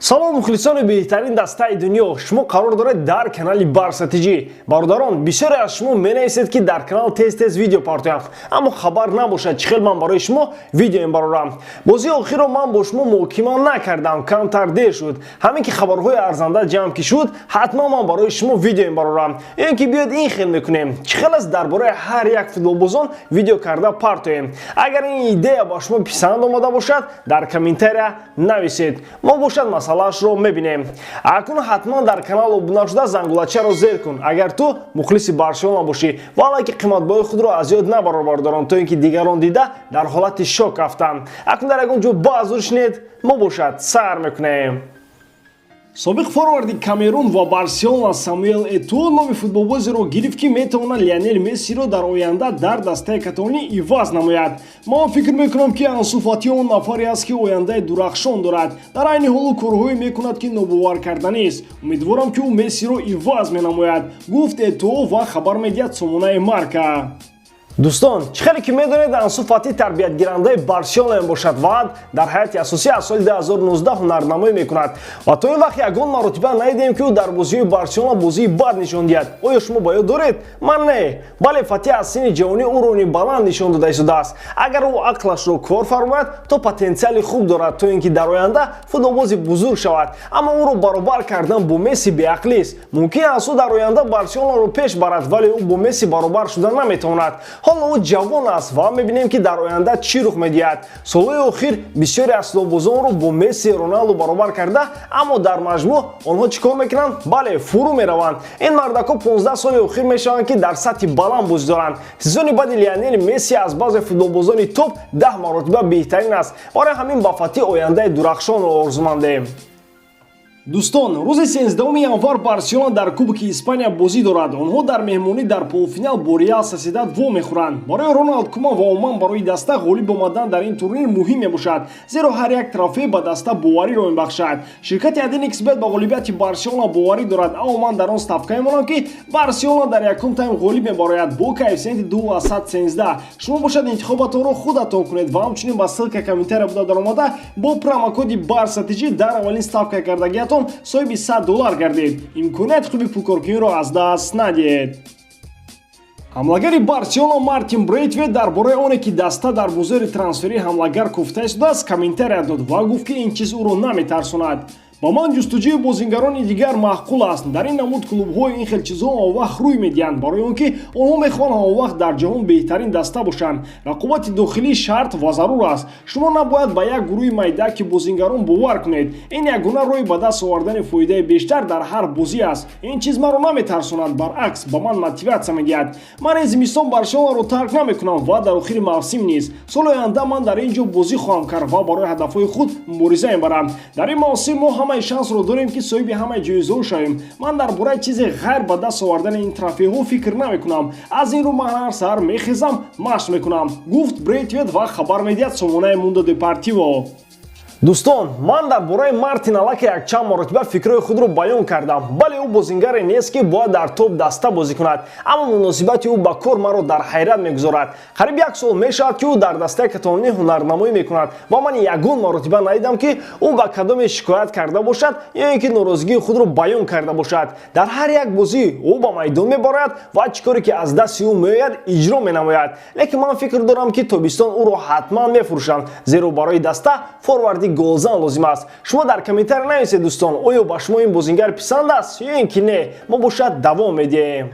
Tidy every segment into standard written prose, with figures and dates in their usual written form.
Салом, мухлисони беҳтарин дастаи дунё! Шумо қарор доред дар канали Барса ТЖ. Бародарон, бисёре аз шумо менависед, ки дар канал тез тез видео партоям, аммо хабар набошад, чӣ хел ман барои шумо видео мебарорам. Бозии охирро ман бо шумо муҳокима накардам, камтар дер шуд. Ҳамин ки хабарҳои арзанда ҷамъ ки шуд, ҳатман ман барои шумо видео мебарорам. Ё ин ки биёед, ин хел мекунем: чӣ хел аст, дар бораи ҳар як футболбозон видео карда партоем? Агар ин идея ба шумо писанд омада бошад, дар комментария нависед, мо бошад масъалаашро мебинем. Акнун ҳатман дар канал обуна шуда, зангулачаро зер кун, агар ту мухлиси Барселона бошӣ, ва лайки қиматбои худро аз ёд набарор, бародарон, то ин ки дигарон дида дар ҳолати шок афтанд. Акнун дар ягон ҷо баъзур шинед, мо бошад сар мекунем. Собиқ форварди Камерун ва Барселона Самуэл Этоо номи футболбозеро гирифт, ки метавонад Лионел Мессиро дар оянда дар дастаи каталонӣ иваз намояд. «Ман фикр мекунам, ки Ансу Фати он нафаре аст, ки ояндаи дурахшон дорад. Дар айни ҳол ӯ корҳое мекунад, ки нобоваркарданист. Умедворам, ки ӯ Мессиро иваз менамояд», — гуфт Этоо ва хабар медиҳад сомонаи Марка. Дӯстон, чӣ хеле ки медонед, Ансу Фати тарбиятгирандаи Барселона мебошад ва дар ҳайати асосӣ аз соли 2019 ҳунарнамоӣ мекунад ва то ин вақт ягон маротиба надидем, ки ӯ дар бозиҳои Барселона бозии бад нишон диҳад. Оё шумо ба ёд доред? Ман не. Бале, Фати аз синни ҷавонӣ уровни баланд нишон дода истодааст. Агар ӯ ақлашро кор фармояд, то потенсиали хуб дорад, то ин ки дар оянда футболбози бузург шавад, аммо ӯро баробар кардан бо Месси беақлист. Мумкин аст, ӯ дар оянда Барселонаро пеш барад, вале ӯ бо Месси баробар шуда наметавонад. Ҳоло ӯ ҷавон аст ва мебинем, ки дар оянда чӣ рух медиҳад. Солҳои охир бисёре аз футболбозонро бо Месси, Роналду баробар карда, аммо дар маҷмӯъ онҳо чӣ кор мекунанд? Бале, фурӯ мераванд. Ин мардако 15 соли охир мешаванд, ки дар сатҳи баланд бозӣ доранд. Сезони баъди Лионел Месси аз баъзе футболбозони топ 10 маротиба беҳтарин аст. Барои ҳамин ба Фатӣ ояндаи дурахшонро орзумандем. Дӯстон, рӯзи 13 январ Барселона дар Кубки Испания бозӣ дорад. Онҳо дар меҳмонӣ дар полуфинал бо Реал Сосьедад вомехӯранд. Барои Роналд Куман ва умуман барои даста ғолиб омадан дар ин турнир муҳим мебошад, зеро ҳар як трофей ба даста бовариро мебахшад. Ширкати 1xBet ба ғолибияти Барселона боварӣ дорад, аммо ман дар он ставка мемонам, ки Барселона дар якум тайм ғолиб мебарояд бо коэффисиенти 2,13. Шумо бошад, интихобатонро худатон кунед ва ҳамчунин ба ссылка комментария буда даромада, бо промокоди Барса ТЖ дар аввалин ставка кардагиатон соҳиби 100 доллар гардед. Имконияти хуби пулкоркуниро аз даст надиҳед. Ҳамлагари Барселона Мартин Брейтвейт дар бораи оне, ки даста дар бозори трансферӣ ҳамлагар кофта истодааст, комментария дод ва гуфт, ки ин чиз ӯро наметарсонад. «Ба ман ҷустуҷӯи бозингарони дигар маъқул аст. Дар ин намуд клубҳои ин хел чизҳо ҳамавақт рӯй медиҳанд, барои он ки онҳо мехоҳанд ҳамавақт дар ҷаҳон беҳтарин даста бошанд. Рақобати дохилӣ шарт ва зарур аст. Шумо набояд ба як гурӯҳи майдаки бозингарон бовар кунед. Ин ягона роҳи ба даст овардани фоидаи бештар дар ҳар бозӣ аст. Ин чиз маро наметарсонад, баръакс, ба ман мотиватсия медиҳад. Ман ин зимистон Барселонаро тарк намекунам ва дар охири мавсим низ. Соли оянда ман дар ин ҷо бозӣ хоҳам кард ва барои ҳадафҳои худ мубориза мебарам. Дар ин мавсим мо ҳамаи шансро дорем, ки соҳиби ҳамаи ҷоизаҳо шавем. Ман дар бораи чизе ғайр ба даст овардани ин трофейҳо фикр намекунам. Аз ин рӯ ман ҳар саҳар мехезам, машқ мекунам», — гуфт Брейтвейт ва хабар медиҳад сомонаи Мундо Депортиво. Дӯстон, ман дар бораи Мартин аллакай якчанд маротиба фикрҳои худро баён кардам. Бале, ӯ бозингаре нест, ки бояд дар топ даста бозӣ кунад, аммо муносибати ӯ ба кор маро дар ҳайрат мегузорад. Қариб як сол мешавад, ки ӯ дар дастаи каталонӣ ҳунарнамоӣ мекунад ва ман ягон маротиба надидам, ки ӯ ба кадоме шикоят карда бошад ё ин ки норозигии худро баён карда бошад. Дар ҳар як бозӣ ӯ ба майдон мебарояд ва чӣ коре ки аз дасти ӯ меояд, иҷро менамояд. Лекин ман фикр дорам, ки тобистон ӯро ҳатман мефурӯшанд, зеро барои даста форварди голзан лозим аст. Шумо дар комментария нависед, дӯстон, оё ба шумо ин бозингар писанд аст ё ин ки не? Мо бошад давом медиҳем.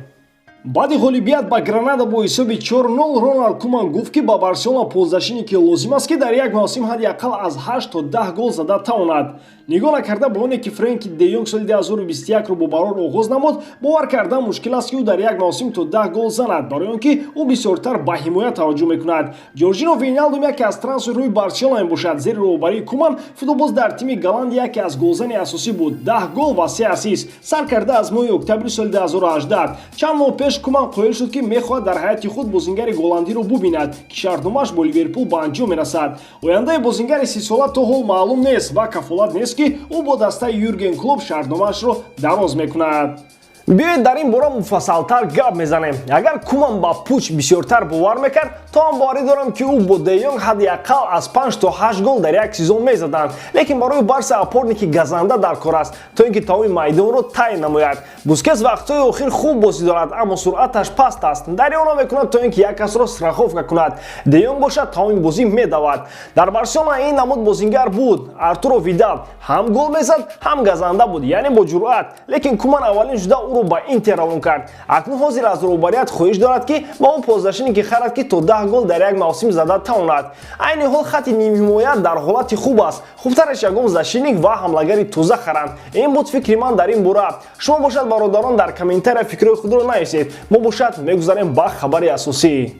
Баъди ғолибият ба Гранада бо ҳисоби 4-0 Роналд Куман гуфт, ки ба Барселона полузащитнике лозим аст, ки дар як мавсим ҳадди ақал аз 8 то 10 гол зада тавонад. Нигоҳ накарда ба оне ки Френки де Йонг соли 2021-ро бо барор оғоз намуд, бовар кардан мушкил аст, ки ӯ дар як мавсим то 10 гол занад, барои он ки ӯ бисёртар ба ҳимоя таваҷҷӯҳ мекунад. Ҷорҷино Вейналдум яке аз трансферҳои Барселона мебошад. Зери роҳбарии Куман футболбоз дар тими Голландия яке аз голзани асосӣ буд: 10 гол ва се ассист сар карда аз моҳи октябри соли 2018. Чанд моҳ пеш Куман қоил шуд, ки мехоҳад дар ҳайати худ бозингари голландиро бубинад, ки шартномааш бо Ливерпул ба анҷом мерасад. Ояндаи бозингари 30-сола то ҳол маълум нест ва кафолат нест, ки ӯ бо дастаи Юрген Клоп шартномаашро дароз мекунад. Биёед, дар ин бора муфассалтар гап мезанем. Агар Куман ба Пуч бисёртар бовар мекард, то ҳам боварӣ дорам, ки ӯ бо Де Йонг ҳадди ақал аз 5 то 8 гол дар як сезон мезаданд. Лекин барои Барса опорник и газанда дар кор аст, то ин ки тамоми майдонро тай намояд. Бускес вақтҳои охир хуб бозӣ дорад, аммо суръаташ паст аст, дарё намекунад, то ин ки як касро страховка кунад. Де Йонг бошад, тамоми бозӣ медавад. Дар Барселона ин намуд бозингар буд Артуро Видал, ҳам гол мезад, ҳам газанда буд, яъне бо ҷуръат. Лекин Куман аввалин шуда ӯро ба Интер равон кард. Акнун ҳозир аз роҳбарият хоҳиш дорад, ки ба ӯ полузащитник е харад, ки то 10 гол дар як мавсим зада тавонад. Айни ҳол хати нимҳимоя дар ҳолати хуб аст. Хубтараш ягон защитник ва ҳамлагари тоза харанд. Ин буд фикри ман дар ин бора. Шумо бошад, бародарон, дар комментария фикрҳои худро нависед. Мо бошад, мегузарем ба хабари асосӣ.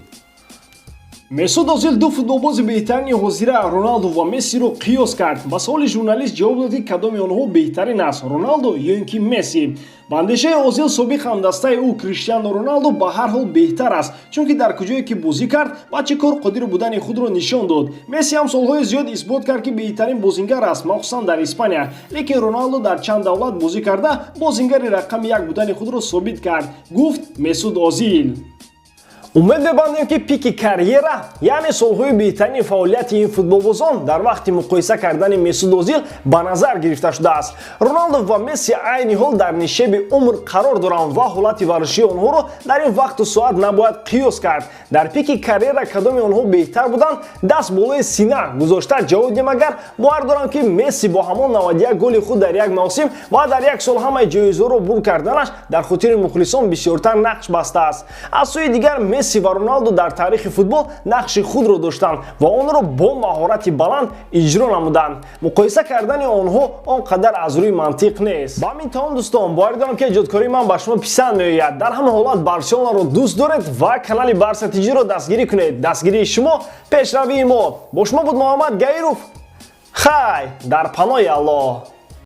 Месуд Озил ду футболбози беҳтарини ҳозира, Роналду ва Мессиро қиёс кард. Ба саволи журналист ҷавоб дод, ки кадоми онҳо беҳтарин аст, Роналдо ё ин ки Месси. Ба андешаи Озил, собиқ ҳамдастаи ӯ Криштиану Роналдо ба ҳар ҳол беҳтар аст, чунки дар куҷое ки бозӣ кард, ба чӣ кор қодир будани худро нишон дод. Месси ҳам солҳои зиёд исбот кард, ки беҳтарин бозингар аст, махсусан дар Испания. Лекин Роналдо дар чанд давлат бозӣ карда, бозингари рақами як будани худро собит кард, гуфт Месуд Озил. Умед мебандем, ки пики карьера, яъне солҳои беҳтарини фаъолияти ин футболбозон, дар вақти муқоиса кардани Месуд Озил ба назар гирифта шудааст. Роналдо ва Месси айни ҳол дар нишеби умр қарор доранд ва ҳолати варзишии онҳоро дар ин вақту соат набояд қиёс кард. Дар пики карьера кадоми онҳо беҳтар буданд, даст болои сина гузошта ҷавоб диҳем, агар бовар дорам, ки Месси бо ҳамон 91 голи худ дар як мавсим ва дар як сол ҳамаи ҷоизҳоро бурд карданаш дар хотири мухлисон бисёртар нақш бастааст. Аз сӯи дигар, Месси ва Роналдо дар таърихи футбол нақши худро доштанд ва онро бо маҳорати баланд иҷро намуданд. Муқоиса кардани онҳо он қадар аз рӯи мантиқ нест. Ба ҳамин тамом, дӯстон. Боварӣ дорам, ки эҷодкории ман ба шумо писанд меояд. Дар ҳама ҳолат Барселонаро дӯст доред ва канали Барса Тиҷиро дастгирӣ кунед. Дастгирии шумо — пешравии мо. Бо шумо буд Муҳаммад Гаиров. Хай, дар паноҳи Аллоҳ.